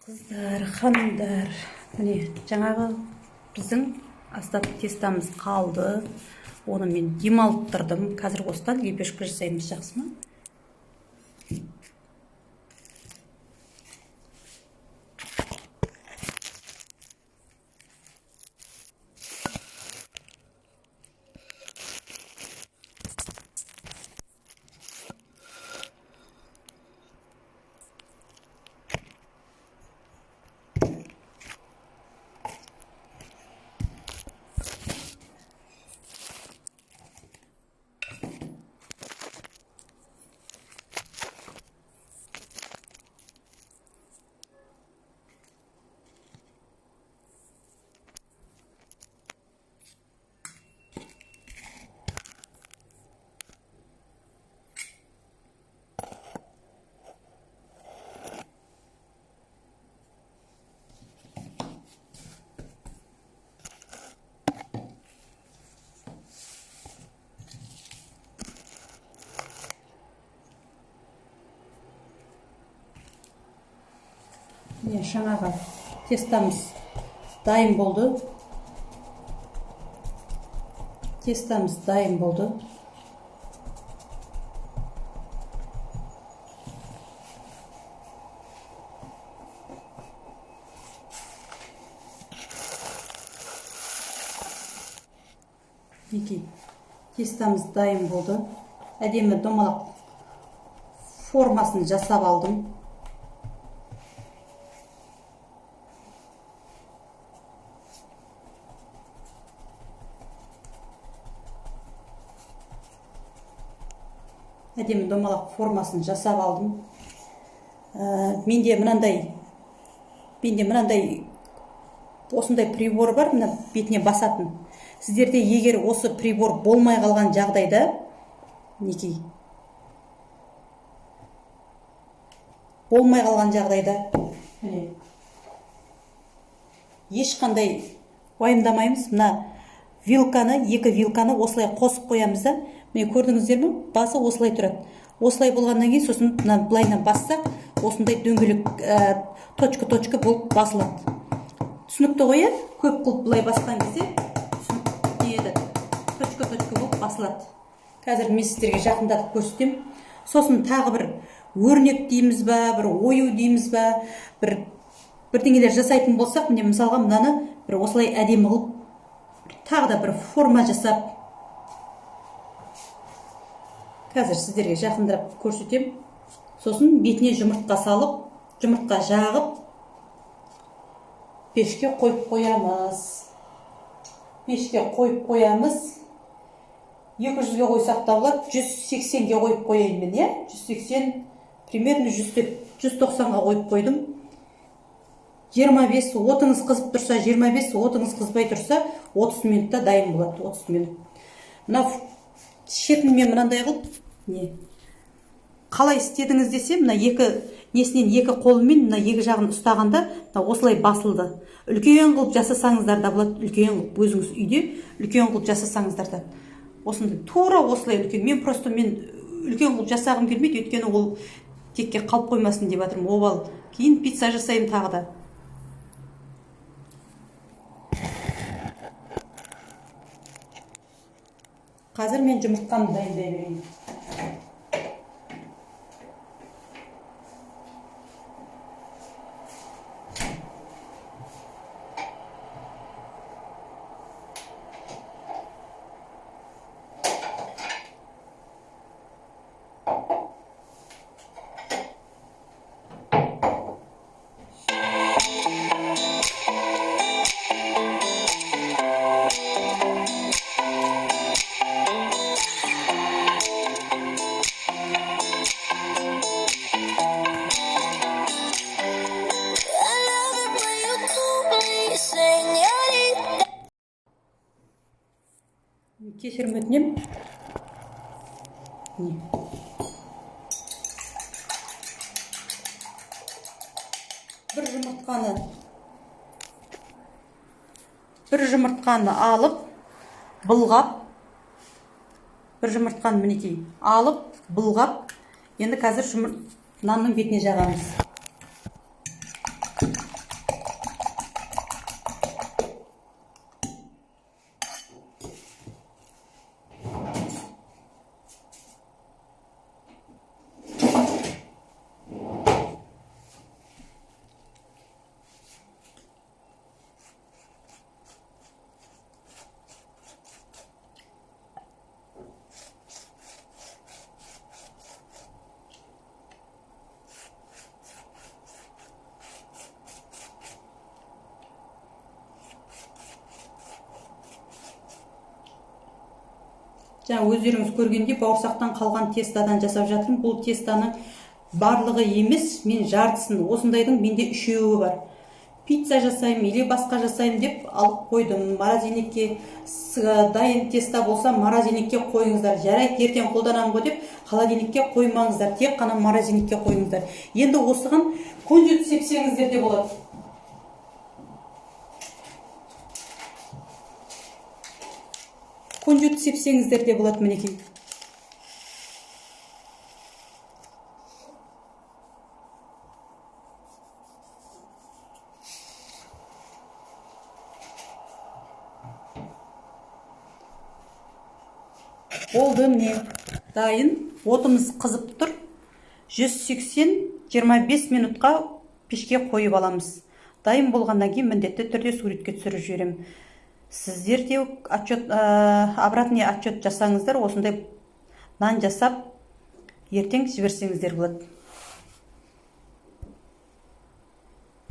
Қыздар, ханымдар, міне жаңағы біздің остаток тестамыз қалды. Оны мен демалттырдым. Қазір осыдан лепешка жасаймыз, жақсы ма? Міне жаңағы тестамыз дайын болды. Тестамыз дайын болды. Мінекей, тестамыз дайын болды. Әдемі домалақ формасын жасап алдым. Әдемі домалақ формасын жасап алдым. Менде мынандай осындай прибор бар, мына бетіне басатын. Сіздерде егер осы прибор болмай қалған жағдайда, мінекей, болмай қалған жағдайда, міне, ешқандай уайымдамаймыз. Мына вилканы, екі вилканы осылай қосып қоямыз да. Міне көрдіңіздер ме? Басы осылай тұрады. Осылай болғаннан кейін сосын мына былайынан бассақ, осындай дөңгелек точка-точка болып басылады. Түсінікті ғой, иә? Көп қылып былай басқан кезде точка-точка болып басылады. Қазір мен сіздерге жақындатып көрсетемін. Сосын тағы бір өрнек дейміз ба, бір ою дейміз ба, бір бірдеңелер жасайтын болсақ, міне мысалға мынаны бір осылай әдемі қылып тағы да бір форма жасап қазір сіздерге жақындап көрсетемін. Сосын бетіне жұмыртқа салып, жұмыртқа жағып пешке қойып қоямыз. Пешке қойып қоямыз. 200-ге қойсақ та болады, 180-ге қойып қояйын мен, иә? 180, примерно 190-ға қойып қойдым. 25, отыңыз қызып тұрса, 25, отыңыз қызбай тұрса, 30 минутта дайын болады, 30 минут. Мына шетін мен мынандай қылып, не қалай істедіңіз десе, мына екі несінен екі қолымен мына екі жағын ұстағанда мына осылай басылды. Үлкен қылып жасасаңыздар да болады, үлкен қылып өзіңіз үйде үлкен қылып жасасаңыздар да. Осындай тура осылай үлкен. Мен просто мен үлкен қылып жасағым келмейді, өйткені ол текке қалып қоймасын деп жатырмын. Обал. Кейін пицца жасаймын тағы да. Қазір мен жұмыртқамды дайындай берейін. Кешірім өтінемін. Бір жұмыртқаны алып, былғап, бір жұмыртқаны мінекей алып, былғап, енді қазір нанның бетіне жағамыз. Жаңа өздеріңіз көргендей бауырсақтан қалған тестадан жасап жатырмын. Бұл тестаның барлығы емес, мен жартысын, осындайдың менде 3-еуі бар. Пицца жасаймын или басқа жасаймын деп алып қойдым. Морозильникке дайын теста болса морозильникке қойыңыздар. Жарайды, ертең қолданамын ғой деп холодильникке қоймаңыздар, тек қана морозильникке қойыңыздар. Енді осыған кунжут сепсеңіздер де болады. Кунжут сепсеңіздер де болады мінекей. Болды міне, дайын. Отымыз қызып тұр. 180-25 минутқа пешке қойып аламыз. Дайын болғаннан кейін міндетті түрде суретке түсіріп жіберемін. Сіздер де обратный отчет жасаңыздар, осындай нан жасап ертең жіберсеңіздер болады.